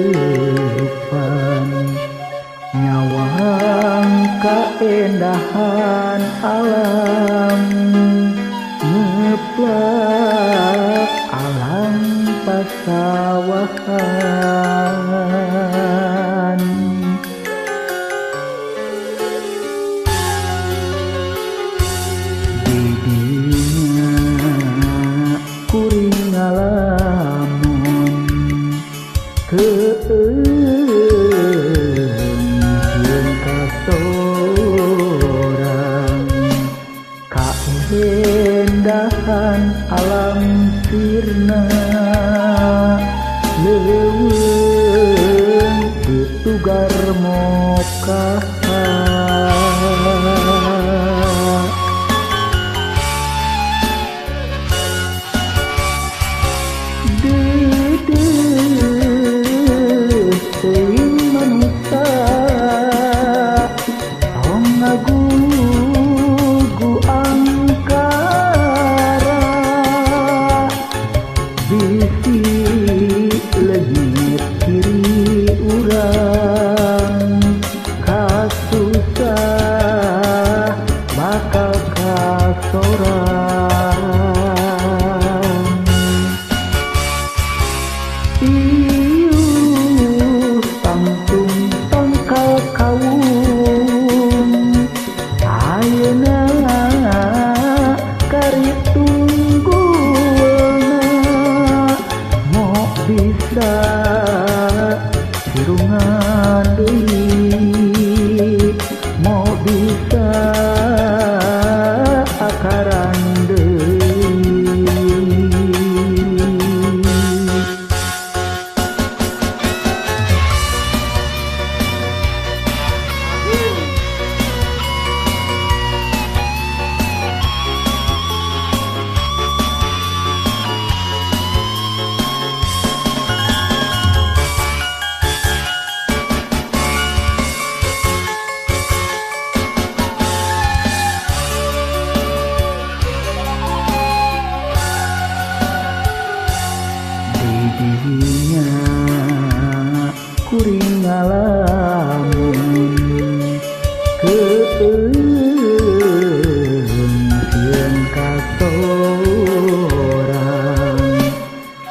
Ditepan nyawang kaendahan alam ngeplak alam pasawahan. Didinya kuring ngalamun keeng jeung kasorang kaendahan alam sirna leuweung ditugar mokaha. Iuh tangtung tangkal kawung ayeuna kari tunggulna mo bisa sirungan deui mo bisa akaran deui. Didinya kuring ngalamun keeng sieun kasorang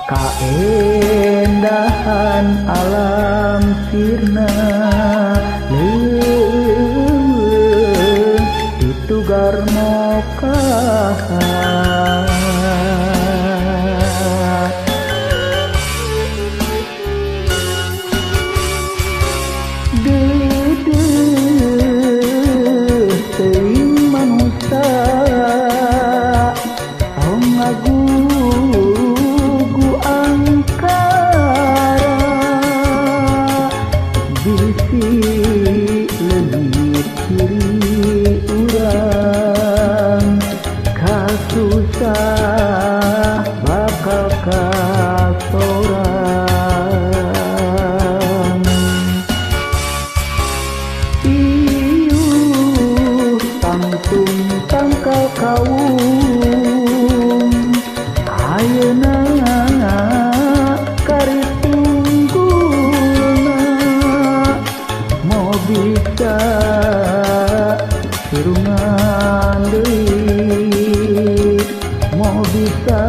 kaendahan alam sirna leuweung ditugar mokaha. Ngagugu angkara bisi leungit ciri urang kasusah bakal kasorang. Iuh tangtung tangkal kawung ayeuna kari tunggulna mo bisa sirungan deui mo bisa.